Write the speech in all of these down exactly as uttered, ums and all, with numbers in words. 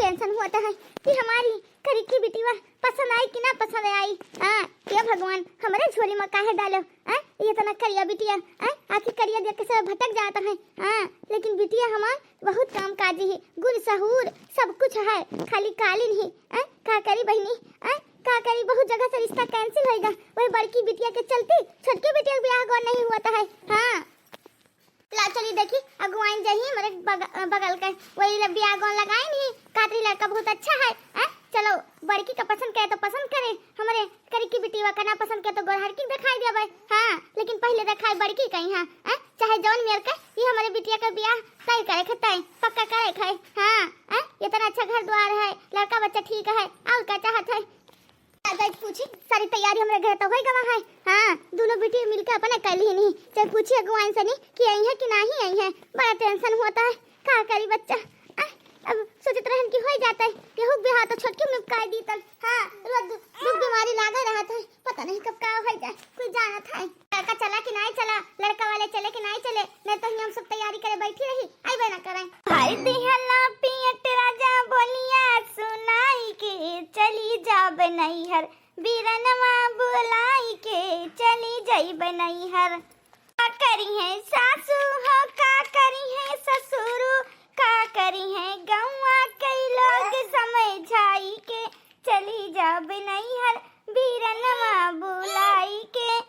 टेंशन होत है कि हमारी करिकी बिटिया पसंद आई कि ना पसंद आई। हाँ, हे भगवान, हमरे झोली में काहे डालो? हाँ, ये इतना करिया बिटिया, हाँ, आखिर करिया देख के सब भटक जात है। हाँ, लेकिन बिटिया हमार बहुत काम काजी है, गुण सहूर सब कुछ है, खाली काली नहीं। हाँ, का करी बहिनी, हाँ, का करी, बहुत जगह से रिश्ता कैंसिल होइगा, वही बड़की बिटिया के चलती छोटकी बिटिया के ब्याह गौन नहीं हुआ है। हाँ, ला चली देखी, अगुआइन जही हमरे बग-, बगल के, वही ला बियाह गौन लगाइन ही, कहत रही लड़का बहुत अच्छा है, हैं? चलो, बड़की का पसंद करे तो पसंद करे, हमरे करिकी बिटिया का ना पसंद करे तो गोरहरकी देखाई देबै, हाँ, लेकिन पहिले देखाई बड़की कहीं, हाँ, हैं? चाहे जौन मेर के, ये हमरे बिटिया का बियाह तय करे के तय, पक्का करे के है, हाँ, हैं? इतना अच्छा घर द्वार है, लड़का बच्चा ठीक है, और का चाहत है? आ जाई पूछी, सारी तैयारी हमरे घर तो होई गवा है। हाँ, दोनों बेटी मिलके अपने कर ली नहीं। चल पूछी अगुआइन से नहीं कि आई है कि नहीं आई है। बड़ा टेंशन होता है, का करी बच्चा। आ, अब सोचत रहन कि होई जाता है, केहू के बियाह तो छोटकी निपकाई दी तन। हाँ, रोज दु-, दुख बीमारी लागे रहत है, पता नहीं कब का हो जाए, कोई जानत है। लड़का चला कि नहीं चला, लड़का वाले चले कि नहीं चले, नहीं तो हम सब तैयारी करे बैठी रही, अइबे ना करें। हाय दिहला पियट राजा बोलिया सुनाई के, चली जाब नैहर बीरनवा बुलाई के, चली जाइब नैहर। का करी है सासू हो, का करी है ससुरु, का करी है गौवा के लोग समझाई के, चली जाब नैहर बीरनवा बुलाई के।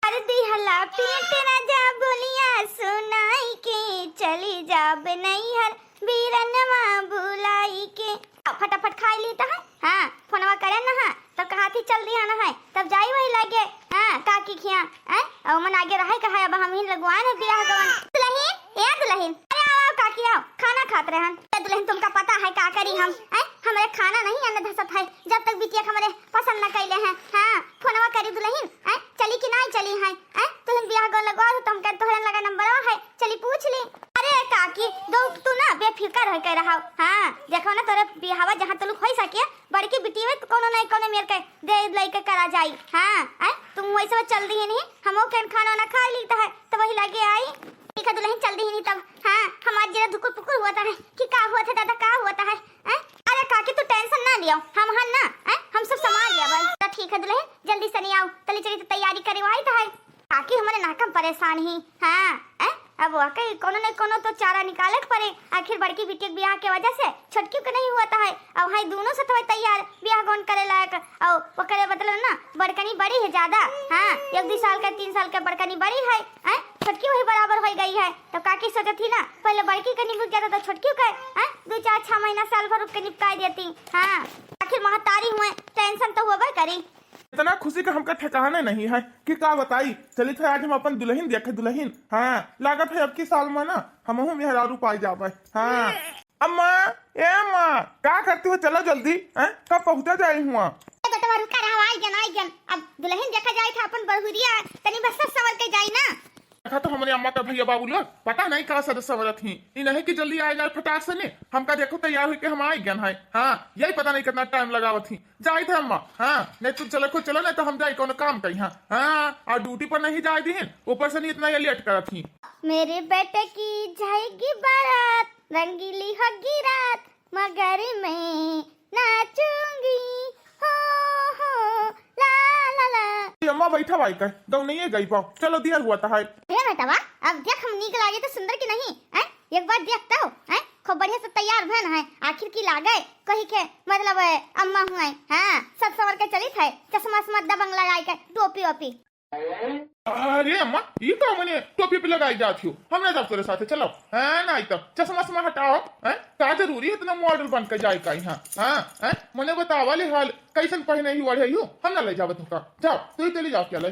कर दिहला पेट राजा बोलिया सुनाई के, चली जाब नैहर बीरनवा बुलाई के। फटाफट खाई ली तो है, हाँ, फोनवा करे न है, तब कहा थी चल दिया न है, तब जाई वही लगे, हाँ, काकी खिया, हैं? और मन आगे रहे कहा, अब हम ही लगवान है बियाह गवन। दुलहिन, ए दुलहिन, अरे आओ, आओ काकी आओ, खाना खात रहन। ए दुलहिन, तुमका पता है का करी हम, हैं? हमरे खाना नहीं अन्न धसत है, जब तक बिटिया के हमरे पसंद न कैले हैं। हाँ, फोनवा करी दुलहिन, हैं? चली कि नहीं चली हैं? हैं? तुहिन बियाह गौन लगवा हो, तो हम कह तोहरे लगा नंबरवा है, चली पूछ ली। अरे काकी, दो तू ना बेफिकर होके रहो। हाँ, देखो ना तोरे बियाहवा जहाँ तलुक होई सके, बड़की बिटिया में कोनो नहीं कोनो मेर के दे लइके करा जाई। हाँ, हैं? तुम वैसे चल दी नहीं, हमो के खाना ना खा ली तो है, तो वही लगे आई। ठीक है दुलहिन, चल दी नहीं तब। हाँ, हमार जीरा धुकुर पुकुर हुआ था है कि का हुआ था दादा, का हुआ था है? हैं? अरे काकी, तू टेंशन ना लियो, हम हन ना, हैं? हम सब संभाल लेबै। तो ठीक है दुलहिन, जल्दी से नहीं आओ, तली चली तो तैयारी करे वाली तो है। काकी हमरे नाकम परेशान ही, हाँ, हैं? अब वाकई कोनो न कोनो तो चारा निकाले के पड़े। आखिर बड़की बिटिया के बियाह के वजह से छोटकी के नहीं हुआ था है। अब हाई दोनों से तो तैयार बियाह गौन करे लायक। और ओकरे बदले ना बड़कनी बड़ी है ज्यादा, हाँ, एक दो साल के, तीन साल के बड़कनी बड़ी है, हैं? छोटकी वही बराबर हो गई है। तो काकी सोचत ही ना, पहले बड़की के निपट जाता तो छोटकी के, हैं? दो चार छह महीना साल भर रुक के निपटाई देती। हाँ, आखिर महतारी हुए, टेंशन तो होबे करी। इतना खुशी का हमका ठिकाना नहीं है कि का बताई। चलित है आज हम अपन दुलहिन देखे, दुलहिन। हाँ, लागत है अब की साल में ना हमहू मेहरारू पाई जाबे। हाँ। अम्मा, ए अम्मा, का करती हो? चलो जल्दी, हैं? कब पहुँचा जाए हुआ? ए बेटवा रुका रहो, आई गन, आई गन। अब दुलहिन देखा जाए था अपन बहुरिया, तनी बस सज संवर के जाई ना। देखा तो हमरे अम्मा का भैया बाबू लोग पता नहीं का सज संवरत ही। ई नहीं कि जल्दी आए जाए फटाक से ने। हमका देखो तैयार होके हम आए गन है। हाँ, यही पता नहीं कितना टाइम लगावत ही। जाइत है अम्मा, हाँ, नहीं तू चलो, खुद चलो, नहीं तो हम जाई कोनो काम करी, हाँ, हाँ, और ड्यूटी पर नहीं जाए दीहिन, ऊपर से नहीं इतना ये लेट करत ही। मेरे बेटे की जाएगी बारात, रंगीली होगी रात, मगर मैं नाचूंगी, हो, हो, ला, ला, ला। ये अम्मा बैठा भाई का, दो नहीं है गई पाओ, चलो दिया हुआ था है। हे बेटवा, अब देख हम नीक लागे तो सुंदर की नहीं, हैं? एक बार देख तो, हैं? खूब बढ़िया से तैयार भन है, आखिर की लागे, कही के मतलब, अम्मा हुए, हाँ, सज संवर के चलित है, चश्मा उश्मा दबंग लगाई के, टोपी ओपी। अरे अम्मा, ये का मने टोपी पे लगाई जात हो? हम ना जाब तोरे साथे, चलो। हाँ, नहीं तो चश्मा उश्मा हटाओ, हैं? का जरूरी है इतना मॉडल बन के जाए का यहाँ? हाँ, हैं? मने बतावा ले हाल, कैसन पहने ही ओढ़े हो? हम ना ले जाबत होका। जाओ, तू ही चली जाओ क्या ले?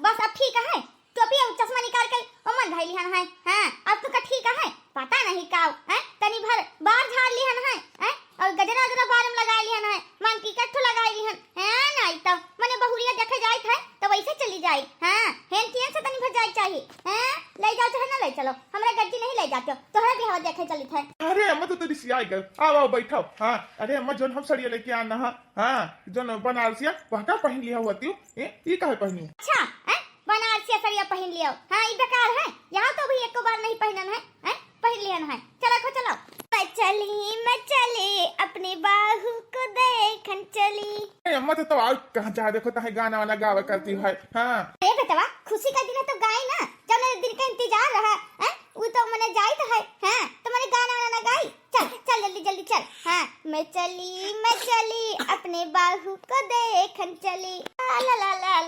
बस अब ठीक है, टोपी और चश्मा निकाल के ओमन धई लिहन है। हाँ, अब तो का ठीक है, पता नहीं का, हैं? तनी भर बार झाड़ लिहन है, हैं? और गजरा वजरा बार में लगा लिहन है, मन की कट्ठो लगा लिहन, हैं? नहीं तो मने बहुरिया देखे जाइत है, तो वैसे चली जाई, हाँ? हेन टियन से तनी भर जाए चाहिए, हैं? ले जाओ चाहे ना ले चलो, हमरा गड्डी नहीं ले जाते हो, तोहरा बिहाव देखे चलित है। अरे अम्मा, तो तेरी सियाई गल, आओ, आओ, बैठाओ। हाँ, अरे अम्मा, जोन हम सड़िया लेके आना है, हाँ, जोन बनारसिया, वह का पहन लिया हुआ तू? ए, ई काहे पहनी? अच्छा, हैं? बनारसिया सड़िया पहन लियो। हाँ, ई बेकार है। यहाँ तो भी एको बार नहीं पहनन है, हैं? पहन लिहन है। चलो, खो चलो। तो चली मैं चली, अपनी बाहू को देखन चली। ए, अम्मा, तो, तो आओ, कहाँ जा, देखो, तहे गाना वाना गावा करती है। हाँ। अरे बेटवा, खुशी का दिन है तो गाई ना, जब मेरे दिन का इंतजार रहा, हैं? वो तो मने जाइत है, हाँ, तो मने गाना वाना ना गाई। चल, चल, जल्दी, जल्दी चल। हाँ, मैं चली, मैं चली, अपने बाहू को देखन चली। ला, ला, ला, ला,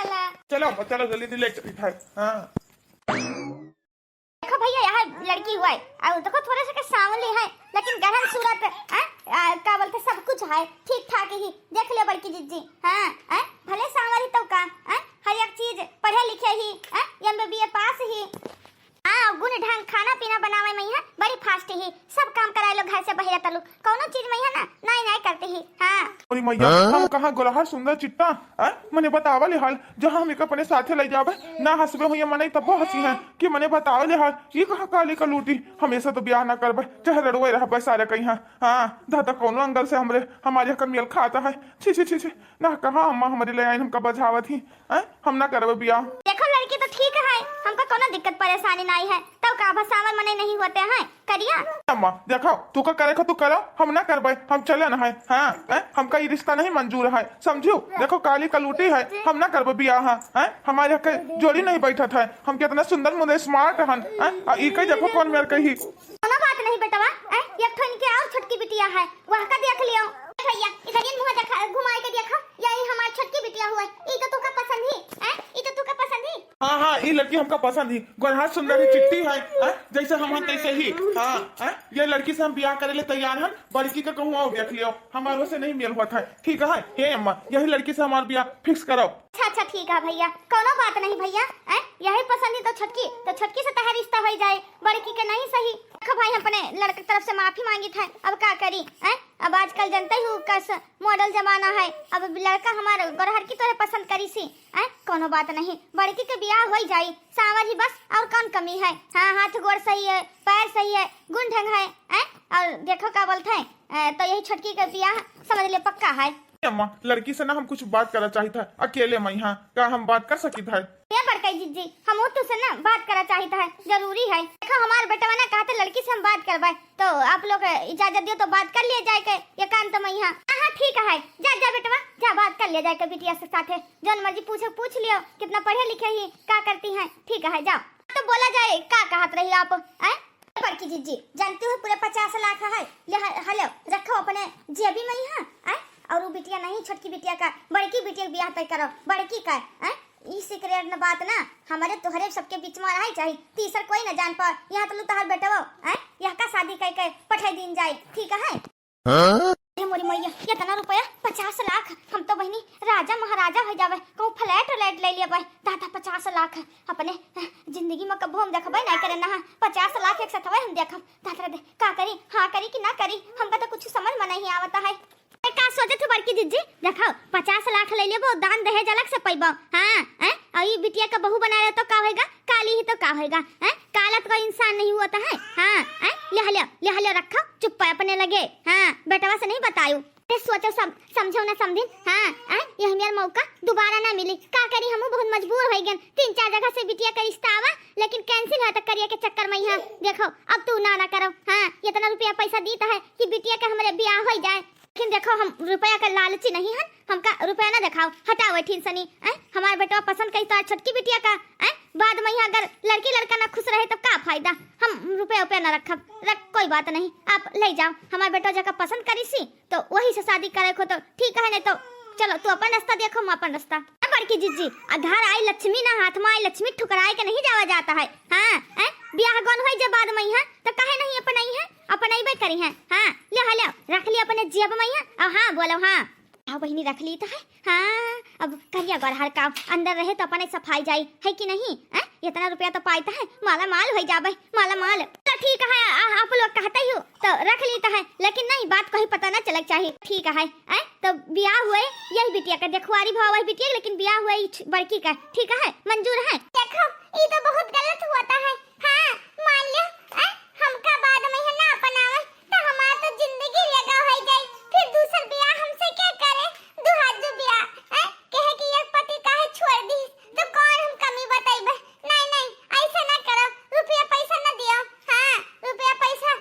ला। चलो, चलो, जल्दी, जल्दी ले चली था। हाँ। देखो भैया, यहाँ लड़की हुआ है, और देखो, थोड़े से के सांवली है, लेकिन गढ़न सूरत, हैं? आ, का बोलते, सब कुछ है ठीक ठाक ही। देख लियो बड़की जिज्जी, हाँ, हैं? भले सांवली तो का, हैं? हर एक चीज पढ़े लिखे ही, हैं? एम बी बी ए पास ही। हाँ, गुण ढंग, खाना पीना बनावे में है बड़ी फास्ट ही, सब काम कराए लो घर से बहिरा तलुक, कौनो चीज में है ना, नाई नाई करती ही। हाँ। अरे मैया, हाँ? हम कहाँ गोरहर सुंदर चिट्टा, हैं? मने बतावा ले हाल, जहाँ हम एक अपने साथे ले जावे, ना हंसबे हुए मने तब्बो हंसी है कि मने बतावा ले हाल, ये कहाँ काली का लूटी, हमेशा तो ब्याह ना करबे, चाहे रड़ुए रहबे सारे कहीं। हाँ, दादा कौनो एंगल से हमरे, हमारे हक मेल खाता है। छी, छी, छी, छी, ना कहाँ अम्मा हमारे ले आइन हमका बझावत ही, हैं? हम ना करबे ब्याह। देखो लड़की तो ठीक है, हमका कौनो दिक्कत परेशानी नहीं है, तब का भसावन मने नहीं होते हैं, करिया। अम्मा, देखो, तू का करे का तू करो, हम ना करबे, हम चले ना है। हाँ, हैं? हमका ई रिश्ता नहीं मंजूर है, समझियो? देखो, काली का लूटी है, हम ना करबे बियाह, हैं? हमारे के जोड़ी नहीं बैठत है, हम कितना सुंदर मुंदर स्मार्ट हन, हैं? आ ई कही देखो कौन मेर कही। कोनो बात नहीं बेटवा, हैं? एक ठो इनके और छोटकी बिटिया है, वह का देख लियो। भैया, इधर ये मुंह देखा, घुमाए के देखा, यही हमार छोटकी बिटिया हुआ है, ई तो तू का पसंद ही, हैं? ई तो तू का पसंद ही। हाँ, हाँ, ई लड़की हमका पसंद ही। गोरहार सुंदर ही, चिट्टी है, हैं? जैसे हम हैं तैसे ही। हाँ, हैं? ये लड़की से हम बियाह करे ले तैयार हन। बड़की का कहूँ आओ देख लियो, हमारो से नहीं मेल होत है। ठीक है, हे अम्मा, यही लड़की से हमार बियाह फिक्स करो। अच्छा, अच्छा, ठीक है भैया, कौनो बात नहीं भैया, हैं? यही पसंद ही तो छोटकी, तो छोटकी से तहार रिश्ता हो जाए, बड़की के नहीं सही। देखो भाई, हम अपने लड़के की तरफ से माफी मांगी था, अब का करी, हैं? अब आजकल जनते ही हो कस मॉडल जमाना है, अब लड़का हमार गोरहर की तोरे पसंद करी सी, हैं? कोनो बात नहीं, बड़की के बियाह होई जाई, सांवर ही बस, और कौन कमी है? हाँ, हाथ गोड़ सही है, पैर सही है, गुण ढंग है, हैं? और देखो का बोलत है, ए, तो यही छोटकी के बियाह समझ ले पक्का है। अम्मा, लड़की से ना हम कुछ बात करा चाहित है, अकेले में यहाँ का हम बात कर सकित है? ये बड़कई जिज्जी, हम तुसे ना बात करा चाहित है, जरूरी है। देखो हमार बेटवा ना कहते लड़की से हम बात करबे, तो आप लोग इजाजत दियो तो बात कर लिया जाए के एकांत में यहाँ। हाँ, हाँ, ठीक है, जा, जा बेटवा, जा बात कर लिया जाए के बिटिया से साथे, जौन मर्जी पूछे पूछ लियो, कितना पढ़े लिखे ही, का करती हैं, ठीक है, जाओ। तो बोला जाए, का कहत रही आप, हैं? बड़की जिज्जी, जानती हो पूरे पचास लाख है, ले ह-, हलो, रखो अपने जेबी में यहाँ, हैं? और वो बिटिया नहीं, छोटकी बिटिया का, बड़की बिटिया के बियाह तय करो, बड़की का, हैं? ई सीक्रेट न बात ना, हमारे तोहरे सबके बीच में रही चाही, तीसर कोई न जान पाओ, यहाँ तो तोहार बेटवा, हैं? यहाँ का शादी कई के पठे दिन जाए, ठीक है? हाँ? अरे मोरी मैया, इतना रुपया, पचास लाख, हम तो बहिनी राजा महाराजा हो जावे, कहूँ फ्लैट व्लैट ले लेबे, दादा पचास लाख, अपने, अ, जिंदगी में कबो हम देखबे नहीं करे ना, पचास लाख एक साथ हम देखब, दादा रे, का करी, हाँ करी कि ना करी, हमका तो कुछ समझ में नहीं आवता है। ए, का सोचत हो बड़की जिज्जी? देखो, पचास लाख ले लेबो, दान दहेज अलग से पैबो। हाँ, हैं? और ई बिटिया का बहू बनाए तो का होएगा? काली ही तो का होएगा? हैं? काला तो कोई इंसान नहीं हुआ था, है? हाँ, हैं? ले हलो, ले हलो, रखो, चुप्पा अपने लगे। हाँ, बेटवा से नहीं बतायू। अरे सोचो, सम-, समझो ना समझिन। हाँ, हैं? ये हमार मौका दोबारा ना मिली। का करी, हमहू बहुत मजबूर हो गए। तीन चार जगह से बिटिया का रिश्ता आवा, लेकिन कैंसिल है तो करिया के चक्कर में यहाँ। देखो, अब तू ना, ना करो। हाँ, इतना रुपया पैसा दीत है कि बिटिया के हमरे बियाह हो जाए। लेकिन देखो, हम रुपया का लालची नहीं हन, हमका रुपया ना देखाओ, हटाओ एठीन सनी, हैं? हमार बेटवा पसंद करी तो छोटकी बिटिया का, हैं? बाद में यहाँ अगर लड़की लड़का ना खुश रहे तो का फायदा? हम रुपया उपया ना रखब, रख, कोई बात नहीं, आप ले जाओ। हमार बेटवा जका पसंद करी सी तो वही से शादी करे को तो ठीक है, नहीं तो चलो तू अपन रास्ता देखो, हम अपन रास्ता। अब बड़की जिज्जी, आ घर आई लक्ष्मी ना हाथ में आई लक्ष्मी ठुकराए के नहीं जावा जाता है। हाँ, हैं? बियाह गौन होई जे बाद में यहाँ तो काहे नहीं अपनाई है? अपनइबे करी हैं। हाँ, ले, हाँ, ले, रख लियो अपने जेब में यहाँ। अब हाँ, बोलो, हाँ। आओ बहिनी, रख ली तो है। हाँ, अब करिया गोरहर का अंदर रहे तो अपने सफाई जाई, है कि नहीं? हैं? इतना रुपया तो पाइत है, माला माल हो जाबे, माला माल। तो ठीक है, आ, आप लोग कहते ही हो, तो रख ली तो है, लेकिन नहीं, बात कहीं पता ना चलक चाहिए। ठीक है, हैं? तो बियाह हुए यही बिटिया का, देखुआरी भाव वही बिटिया, लेकिन बियाह हुए ई छ-, बड़की का, ठीक है? मंजूर है? देखो, ई तो बहुत गलत हुआ था है। हाँ, मान लो, हैं? हमका बाद में है ना अपनावे, तो हमार तो जिंदगी लेगा हो जाई। फिर दूसर बियाह हमसे क्या करे? दुहाजू बियाह, हैं? कहे कि एक पति काहे छोड़ दी, तो कौन हम कमी बतइबे? नहीं, नहीं, ऐसे ना करो, रुपया पैसा ना दियो। हाँ, रुपया पैसा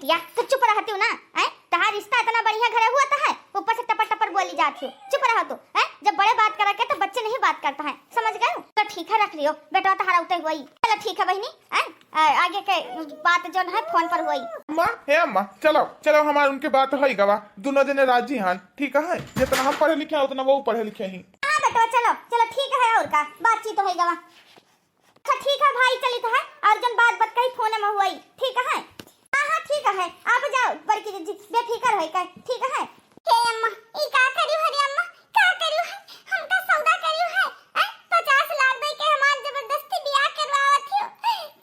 या तो चुप रहतिउ ना, हैं? तहार रिश्ता इतना बढ़िया घरे हुआ तो है, ऊपर से टपर टपर बोली जात हो। चुप रहो तू, हैं? जब बड़े बात करा के तो बच्चे नहीं बात करता है, समझ गए? तो ठीक है, रख लियो बेटवा, तहार उते हुई। चलो ठीक है बहिनी, हैं? आ, आगे के बात जौन है फोन पर हुई। अम्मा, हे अम्मा, चलो चलो, हमार उनके बात होई गवा, दोनों जने राजी हन, ठीक है? जितना हम पढ़े लिखे हैं उतना वो पढ़े लिखे ही। हाँ बेटवा, चलो चलो, ठीक है, और का बातचीत होई गवा। अच्छा ठीक है भाई, चलित है, और जौन बात बात कही फोन में हुई, ठीक है? हाँ हाँ ठीक है, आप जाओ बड़की जीजी, बेफिकर होई के, ठीक है? हे अम्मा, ई का करियो है रे अम्मा, का करियो है? हमका सौदा करियो है, हैं? पचास लाख दे के हमार जबरदस्ती बियाह करवावत हियो।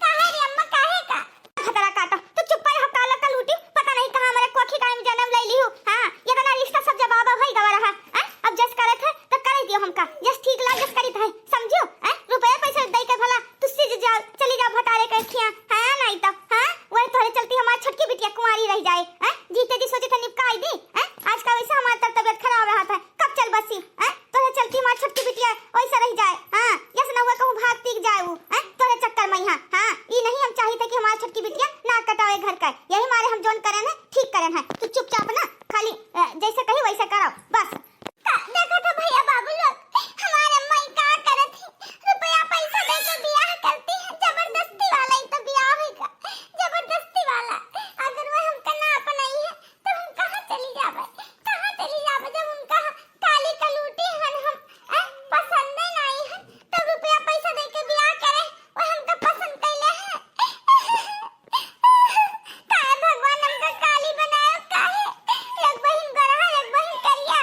काहे रे अम्मा, काहे का? खतरा काटा, तू चुप्पा रह, काला का लूटी, पता नहीं कहाँ हमारे कोखी कायम जन्म ले लिहू। हाँ, ये तना रिश्ता सब जवाब है गवा रहा, हैं? अब जस करत है तो करे दियो हमका, जस ठीक लाग जस करित है, समझियो? हैं? रुपया पैसा दे के भला तुस्सी जी जाओ, चली जाओ भतारे के खिया, हाँ, नहीं तो, हाँ, वही तोहरे चलती हमार छोटकी बिटिया कुंवारी रह जाए, हैं? जीते जी सोचे थे निपकाई दी, हैं? आज का वैसे हमार तब तबियत खराब रहा था, कब चल बसी, हैं? तोहरे चलती हमार छोटकी बिटिया वैसे रह जाए, हाँ, यस न हुआ कहूँ भाग तीक जाए वो, हैं? तोहरे चक्कर में यहाँ, हाँ, ई नहीं हम चाहित है कि हमार छोटकी बिटिया नाक कटावे घर का, यही मारे हम जौन करन है, ठीक करन है। तू चुपचाप ना खाली, अ, जैसे कही वैसे करो, बस। का देखत है भैया बाबू लोग, हमार अम्मा ई का करत ही? रुपया पैसा दे के बियाह करती है, जबरदस्ती वाला ही तो बियाह होइगा, जबरदस्ती वाला। अगर वो हमका ना अपनाई है, तो हम कहाँ चली जाबे, कहाँ चली जाबे? जब उनका काली कलूटी हन हम, ए, पसंदे नहीं हन, तो रुपया पैसा दे के बियाह करे, वो हमका पसंद कैले है। काहे भगवान हमका काली बनायो, काहे? एक बहिन गोरहा, एक बहिन करिया।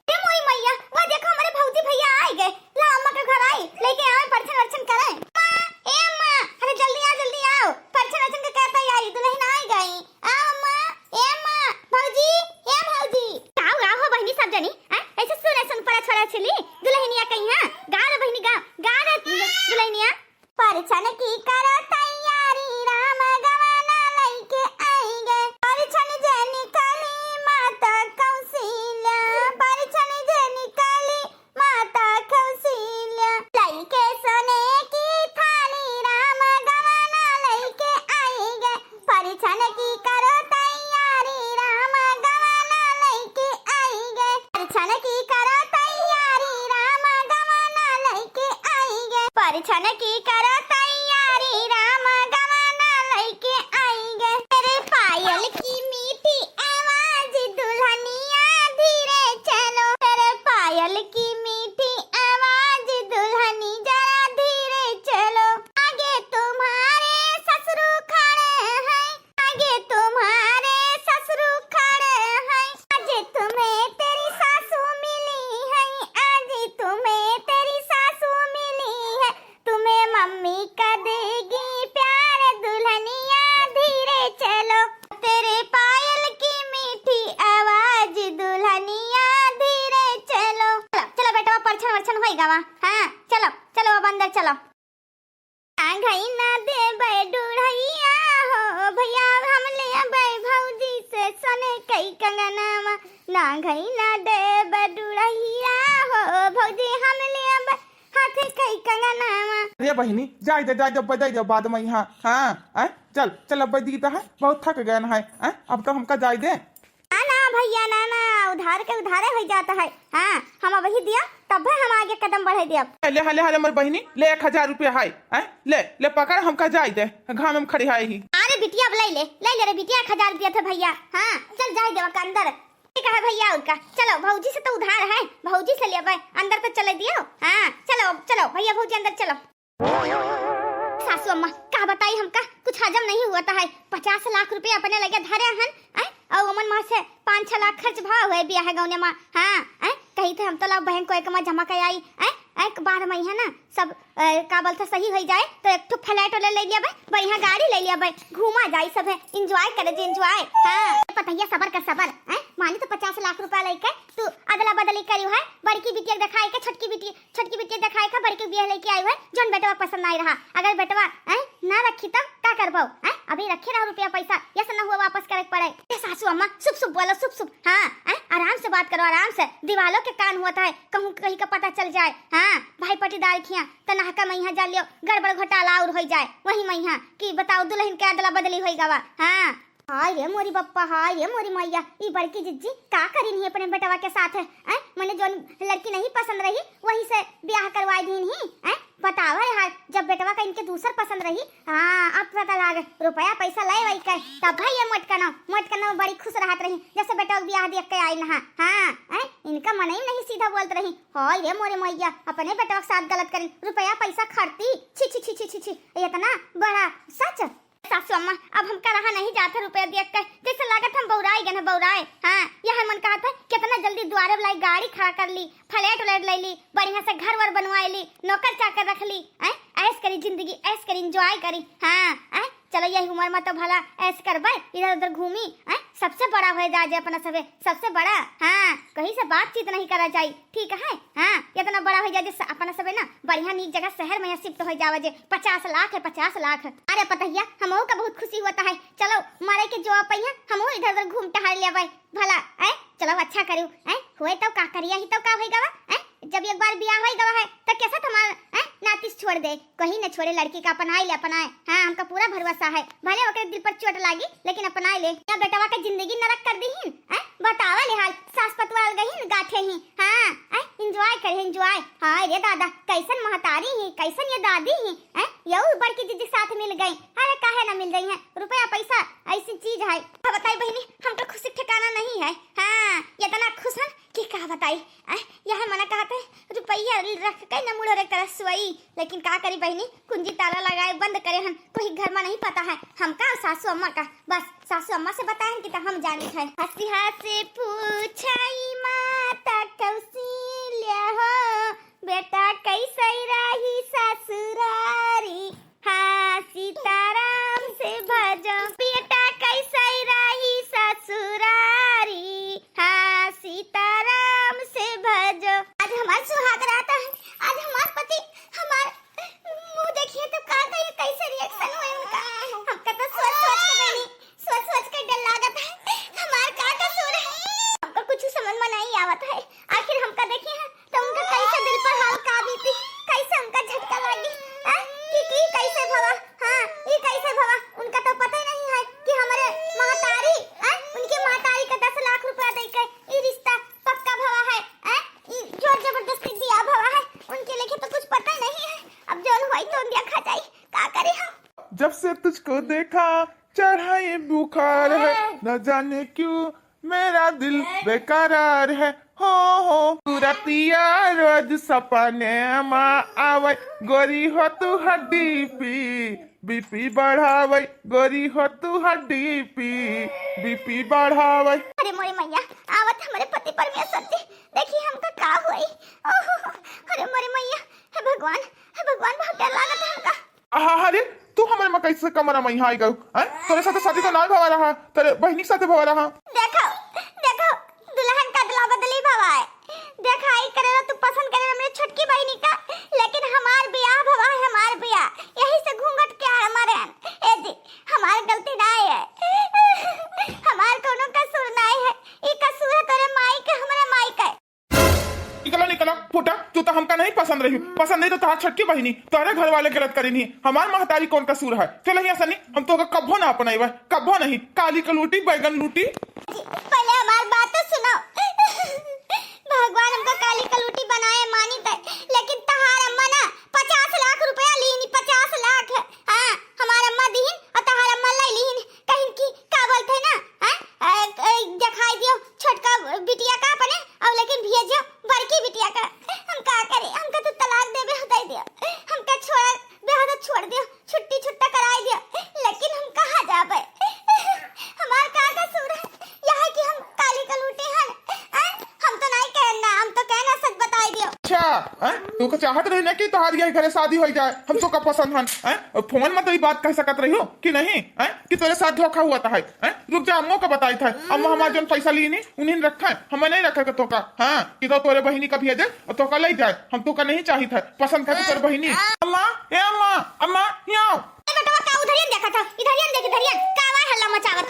ए मोरी मैया, वह देखो हमरे भौजी भैया आइ गए। ला अम्मा के घर आई, लेके आवे परछन वरछन करे। माँ, ए माँ, अरे जल्दी आ, जल्दी आओ, परछन वरछन के क्या तैयारी, दुल्हन आइ गई। आओ माँ, ए माँ, भौजी, ए भौजी। का हो, का हो बहिनी सब जनी, हैं? ऐसे सुने सुन पड़ा छोड़ा छिली, दुल्हनिया कहीं है? गा रे बहिनी गा, गा रे दुल्हनिया। परछन की करो तैयारी, राम गवाना लइके आइगे। परछन जे निकली माता कौशल्या, परछन जे निकली माता कौशल्या। लइके सोने की थाली, राम गवाना लइके आइगे। परछन की करो तैयारी, राम गवाना लइके आइगे। परछन की करो तैयारी, राम गवाना लइके आइगे। परछन की करो तैयारी, राम गवाना लइके आइगे। तेरे पायल की मीठी आवाज दुल्हनिया धीरे चलो। तेरे पायल की मीठी आवाज दुल्हनी जरा धीरे चलो। आगे तुम्हारे ससुर खड़े हैं, आगे तुम्हारे ससुर खड़े हैं। आज तुम्हें तेरी सासू मिली है, आज तुम्हें तेरी सासू मिली है। तुम्हें मम्मी का देगी प्यार दुल्हनिया धीरे चलो। तेरे पायल की मीठी आवाज दुल्हनिया धीरे चलो। चलो, चलो बेटवा, परछन वरछन होई गवा। हाँ, चलो, चलो अब अंदर चलो। आंगई ना देबे डुढ़ैया हो भैया, हम लेबे भौजी से सोने कई कंगनवा। ना घई ना देबे डुढ़ैया हो भौजी, हम लेबे हाथ कई कंगनवा। अरे बहिनी, जाए दे, जाए दे, अब्बे दे दे बाद में यहाँ। हाँ, आय, चल, चल अब्बे, दी तो है, बहुत थक गए हैं, आय, अब तो हमका जाए दे। ना, ना भैया, ना, ना, उधार के उधारे हो जाता है। हाँ, हम अबही दिया, तब हम आगे कदम बढ़े दिया। ले, हले, हले, मोर बहिनी, ले एक हजार रुपया है, आय, ले, ले पकड़, हमका जाए दे, घाम में खड़ी है ही। अरे बिटिया, अब ले ले, ले ले रे बिटिया, एक हजार दिया था भैया। हाँ, चल जाए देवा का अंदर। ठीक है भैया, और का, चलो भौजी से तो उधार है, भौजी से लेबे, अंदर तो चले दियो। हाँ, चलो, चलो भैया भौजी अंदर चलो। सासू अम्मा, का बताई हमका, कुछ हजम नहीं हुआ था है। पचास लाख रुपया अपने लगे धरे हन, आय, और ओमन में से पाँच छह लाख खर्च भा हुए बियाह गौने में। हाँ, आय, कही थे हम तो लाओ बैंक को एक में जमा कर आई, आय, एक बार में है ना सब अ, का बोलते सही होई जाए तो एक ठो फ्लैट ले, ले लिया बे, बढ़िया गाड़ी ले लिया बे, घूमा जाई सब है, एंजॉय करे जी, एंजॉय। हाँ, पतैया सबर कर सबर, हैं? मानी तो पचास लाख रुपया लेके तू अदला बदली करी है, बड़की बिटिया देखाई के छोटकी बिटिया, छोटकी बिटिया देखाई के बड़की बियाह लेके आई है, जौन बेटवा पसंद आई रहा, अगर बेटवा, हैं, ना रखी तब का करबो, हैं? अभी रखे रहो रुपया पैसा, यस न हुआ वापस करे के पड़े। ए सासू अम्मा, सुप सुप बोलो, सुप सुप। हाँ, ऐ, आराम से बात करो, आराम से। दीवालों के कान हुआ था, कहूँ कहीं का पता चल जाए। हाँ, भाई पटीदार खिया, त नहका मइहाँ जा लियो, गड़बड़ घोटाला और होई जाए। वही मइहाँ कि बताओ, दुल्हन के अदला बदली होई गवा। हाँ, हाय रे मोरी बप्पा, हाय रे मोरी मैया, ई बड़की जिज्जी का करिन ही अपने बेटवा के साथ है? ऐ, मने जोन लड़की नहीं पसंद रही, वही से ब्याह करवाई दीन ही। ऐ, बतावा रे हाल, जब बेटवा का इनके दूसर पसंद रही, हाँ, अब पता लागे, रुपया पैसा ले वही के, तब भाई ये मोटकनो, मोटकनो बड़ी खुश रहत रही, जैसे बेटवा के ब्याह देख के आई नहा। हाँ, ऐ, इनका मन ही नहीं सीधा बोलत रही। हाय रे मोरे मैया, अपने बेटवा के साथ गलत करी, रुपया पैसा खरती, छी, छी, छी, इतना बड़ा सच। सासू अम्मा, अब हमका रहा नहीं जात है रुपया देख के, जैसे लागत हम बौराए गए हैं, बौराए। हाँ, यह मन कहत है, कितना जल्दी द्वारे वाला गाड़ी खड़ा कर ली, फ्लैट व्लैट ले ली, बढ़िया से घर वर बनवाए ली, नौकर चाकर रख ली, हैं? ऐश करी जिंदगी, ऐश करी, एंजॉय करी। हाँ, हैं? चलो, यही उम्र में तो भला ऐश करबे, इधर उधर घूमी, हैं? सबसे बड़ा हो जा जे अपना सबे, सबसे बड़ा। हाँ, कहीं से बातचीत नहीं करा जाई, ठीक है? हाँ, इतना बड़ा हो जा जे स-, अपना सबे ना बढ़िया नीक जगह शहर में शिफ्ट हो जावा जे। पचास लाख है, पचास लाख। अरे पतहिया, हमहू का बहुत खुशी होता है। चलो, मारे के जो आप है, हमहू इधर उधर घूम टहल लेबै। भला, ऐ, चलो अच्छा करू, ऐ, होए तो का करिया ही तो का होई गवा, ऐ, जब एक बार बियाह होई गवा है, तो कैसा तुम्हार, ऐ, नातिस छोड़ दे, कहीं न छोड़े लड़की का अपनाए ले अपनाए। हाँ, हमका पूरा भरोसा है, भले ओकरे दिल पर चोट लागी, लेकिन अपनाए ले। या बेटवा के जिंदगी नरक कर दीहिन, ऐ, बतावा ले हाल, सास पतवार गहीन गाठे ही। हाँ, ऐ, एंजॉय करे, एंजॉय। हाय रे दादा, कैसन महतारी ही, कैसन ये दादी ही, ऐ, यहू बड़की जिज्जी के साथ मिल गई। अरे काहे ना मिल गई है, रुपया पैसा ऐसी चीज है। अब बताई बहिनी, हमका खुशी ठिकाना नहीं है। हाँ, इतना खुश हन कि का बताई। ऐ, यह मना कहत है, रुपया रख के न मुड़ो रे तरह सोई। लेकिन का करी बहिनी, कुंजी ताला लगाए बंद करे हन, कोई घर में नहीं पता है। हमका और सासू अम्मा का, बस सासू अम्मा से बताए हन कि तो हम जानी है। हंसी हंसी पूछाई माता कौशल्या हो, बेटा कैसे रही ससुरारी, हाँ सीताराम से भजो। बेटा कैसे रही ससुरारी, हाँ सीताराम से भजो। आज हमार सुहाग रात है, आज हमार पति हमार मुंह देखिए तो का कहिए, कैसे रिएक्शन हुए उनका। हमका तो सोच सोच के बहिनी, सोच सोच के डर लागत है। हमार का कसूर है, हमका कुछ समझ में नहीं आवत है। आखिर हमका देखिए हैं तो उनका कैसे दिल पर हाल का बीती, कैसे हमका झटका लागी, हैं? कि, कि कैसे भवा, हाँ, ई कैसे भवा? उनका तो पता ही नहीं है कि हमारे महतारी, हैं? उनकी महतारी का दस लाख रुपया दे के ई रिश्ता पक्का भवा है, हैं? ई जोर जबरदस्ती बियाह भवा है, उनके लेके तो कुछ पता नहीं है। अब जौन होई तो देखा जाई, का करे हम। जब से तुझको देखा चढ़ा ये बुखार है, न जाने क्यों मेरा दिल बेकरार है। हो हो, तू रतिया रोज सपने मा आवे, गोरी हो तू हड्डी पी, बीपी बढ़ावे, गोरी हो तू हड्डी पी, बीपी बढ़ावे। अरे मोरे मैया, आवत हमरे पति परमेश्वर जी, देखी हमका का होई। ओहो, अरे मोरे मैया, हे भगवान, हे भगवान, बहुत डर लागत है हमका। आहा, अरे, तू हमरे मकई से कमरा में यहाँ आई गयो, हैं? तोरे साथे शादी तो ना भवा रहा, तेरे बहिनी के साथे भवा रहा। देखो, देखो, दुल्हन का अदला बदली भवा है। देखा, ई करेला तू पसंद करे हमरे छोटकी बहिनी का, लेकिन हमार बियाह भवा है, हमार बियाह। यही से घूंघट के आ मारे हन। ए जी, हमार गलती ना है, हमार कोनो कसूर ना है, ई कसूर है तोरे माई के, हमरे माई के। निकला, निकला, फूटा, तू तो हमका नहीं पसंद रही, पसंद नहीं तो तोहार छोटकी बहिनी, तोहरे घर वाले गलत करिन ही, हमार महतारी कौन कसूर है? चल यहाँ सनी, हम तोहका कब्बो ना अपनाइबे, कब्बो नहीं, काली कलूटी, बैगन लूटी। पहले हमार बात तो सुनो। भगवान हमका काली कलूटी बनाए मानी थे, लेकिन तहार अम्मा ना पचास लाख रुपया लीनी, पचास लाख। हाँ, हमार अम्मा दीहिन और तहार अम्मा ले लीहिन। कहीं की का बोलते हैं ना, हाँ? ए, ए, दिखाई दियो छोटका बिटिया का अपने, और लेकिन भेजियो बड़की बिटिया का। हम का करे, हमका तो तलाक देबे हो दे दियो, हमका छोड़ बेहा तो छोड़ दियो, छुट्टी छुट्टा कराई दियो, लेकिन हम कहाँ जाबे? हमार का कसूर है? यह है कि हम काली कलूटी हन, हैं? हम तो नहीं कहन ना, हम तो कहना सच बताई दियो। अच्छा, हैं? तू का चाहत रही ना कि तोहार यही घरे शादी हो जाए, हम तो का पसंद हन, हैं? और फोन में तो ये बात कह सकत रही हो कि नहीं, हैं? कि तेरे साथ धोखा हुआ था है, हैं? रुक जा, अम्मो का बताई था, अम्मा हमार जौन पैसा ली नहीं, उन्हीं रखा है, हमें नहीं रखा के तोका, हाँ? कि तो तोरे बहिनी का भेजे और तोका ले जाए, हम तोका नहीं चाहित है, पसंद खातिर तोरे बहिनी। अम्मा, ए अम्मा, अम्मा, यहाँ आओ। ए बेटवा, का उधरियन देखा था? इधरियन देख, इधरियन।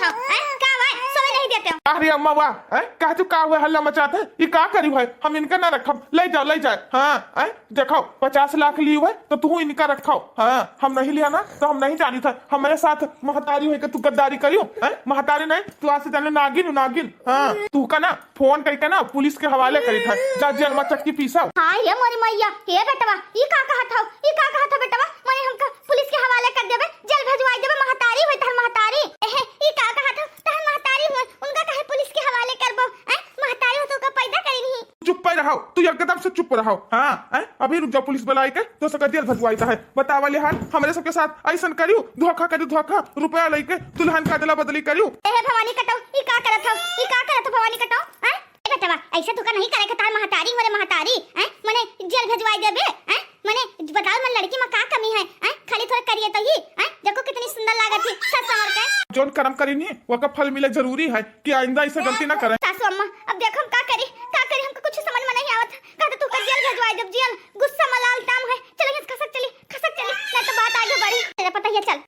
हैं? का भाई, सोए नहीं देते हो? अरे अम्मा वाह, हैं? कह तू का हुआ हल्ला मचाते हैं? ये का करी भाई? हम इनका ना रखब, ले जाओ, ले जाए। हाँ, हैं? देखो, पचास लाख ली हुए तो तू इनका रखो। हाँ, हम नहीं लिया ना तो हम नहीं जानी था। हमारे साथ महतारी होके तू गद्दारी करियो, हैं? महतारी नहीं, तू आज से जाने नागिन हो, नागिन। हाँ, तू का ना फोन करके ना पुलिस के हवाले करी था। जा जेल में चक्की पीसा। हाय रे मोरी मैया, हे बेटवा, ई का कहत हौ? ई का कहत हौ बेटवा? मने हमका पुलिस के हवाले कर देबे, जेल भेजवाई देबे, महतारी होई तहर महतारी। एहे, ई का कहत हौ? तहर महतारी होई, उनका काहे पुलिस के हवाले करबो? हैं? महतारी हो तो का पैदा करी नहीं। चुप पे रहो, तू एकदम से चुप रहो। हाँ, हैं? अभी रुक जाओ, पुलिस बुलाई के तो सका जेल भेजवाई है। बतावा ले हाल, हमरे सबके साथ ऐसन करियो, धोखा करियो, धोखा, रुपया लेके दुल्हन का अदला बदली करियो। एहे भवानी कटाऊ, ई का करत हौ? ई का करत हौ भवानी कटाऊ? हैं? ए बेटवा, ऐसे तुका नहीं करे के, तार महतारी हो रे महतारी, हैं? मने जेल भेजवाई देबे, हैं? मने बताओ, मन लड़की में का कमी है, हैं? खाली थोड़े करिए तो ही, हैं? देखो कितनी सुंदर लागत ही, सस संवर के। जौन करम करी नी, वका फल मिले जरूरी है कि आइंदा ऐसे गलती ना करें। सासू अम्मा, अब देखो हम का करी, का करी, हमको कुछ समझ में नहीं आवत। कहते तू का जेल भेजवाई देब, जेल, गुस्सा में लाल ताम है। चलो यहाँ से खसक चली, खसक चली, नहीं तो बात आगे बढ़ी। तेरा पता ही है, चल।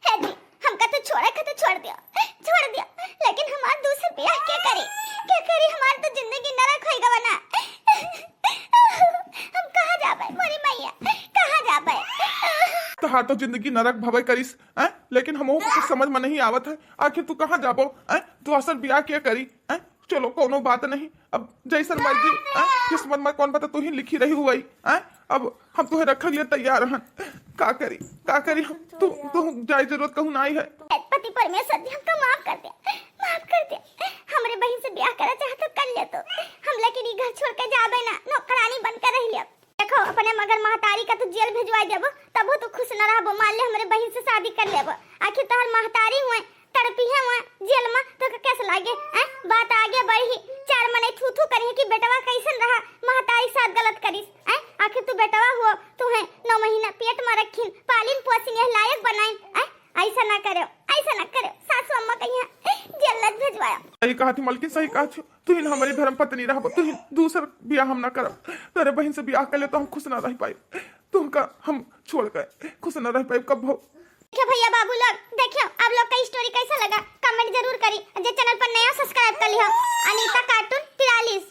हे जी, हमका तो छोड़े के तो छोड़ दिया, छोड़ दिया, लेकिन हमार दूसर बियाह के करी, के करी? हमार तो जिंदगी नरक होई गवा ना। हम कहाँ जाबे मोरी मैया, कहाँ जाबे? तहार तो जिंदगी नरक भवे करिस, हैं? लेकिन हमहू को कुछ समझ में नहीं आवत है, आखिर तू कहाँ जाबो, हैं? तू असल बियाह के करी, हैं? चलो, कोनो बात नहीं, अब जैसन मर्जी, हैं? किस्मत में कौन पता तू ही लिखी रही हुई, हैं? अब हम तुहे रखे लिए तैयार हन। का करी, का करी हम? तू, तू जाए जरूरत कहूँ ना आई है। पति परमेश्वर जी, हमका माफ कर दे, माफ कर दे। हमरे बहिन से ब्याह करा चाहत हो, कर ले तो। हम लेकिन ई घर छोड़ के जाबे ना, नौकरानी बन के रह लेब। देखो, अपने मगर महतारी का तू जेल भेजवा देबो, तबो तू खुश न रहबो। मान ले हमरे बहिन से शादी कर लेबो, आखिर तहर महतारी हुए, तड़पी है वहाँ जेल में, तो का कैसे लागे, हैं? बात आगे बढ़ी, चार मने थू थू करी कि बेटवा कैसन रहा, महतारी साथ गलत करिस, हैं? आखिर तू बेटवा हुआ, तू है नौ महीना पेट में रखिन, पालिन पोसिन, यह लायक बनाइन, हैं? ऐसा ना करो, ऐसा ना करो, सासू अम्मा कहिया जेल लत भेजवाया। सही कहा थी मलकिन, सही कहा थी, तू ही हमारी धर्म पत्नी रहबो, तू ही दूसर ब्याह हम ना करब, तेरे बहिन से ब्याह कर ले तो हम खुश ना रह पाई, तुमका हम छोड़ के खुश ना रह पाई कब हो। देखियो भैया बाबू लोग, देखियो आप लोग का स्टोरी कैसा लगा, कमेंट जरूर करी। जे चैनल पर नया, सब्सक्राइब कर लियो। अनीता कार्टून तिरालीस।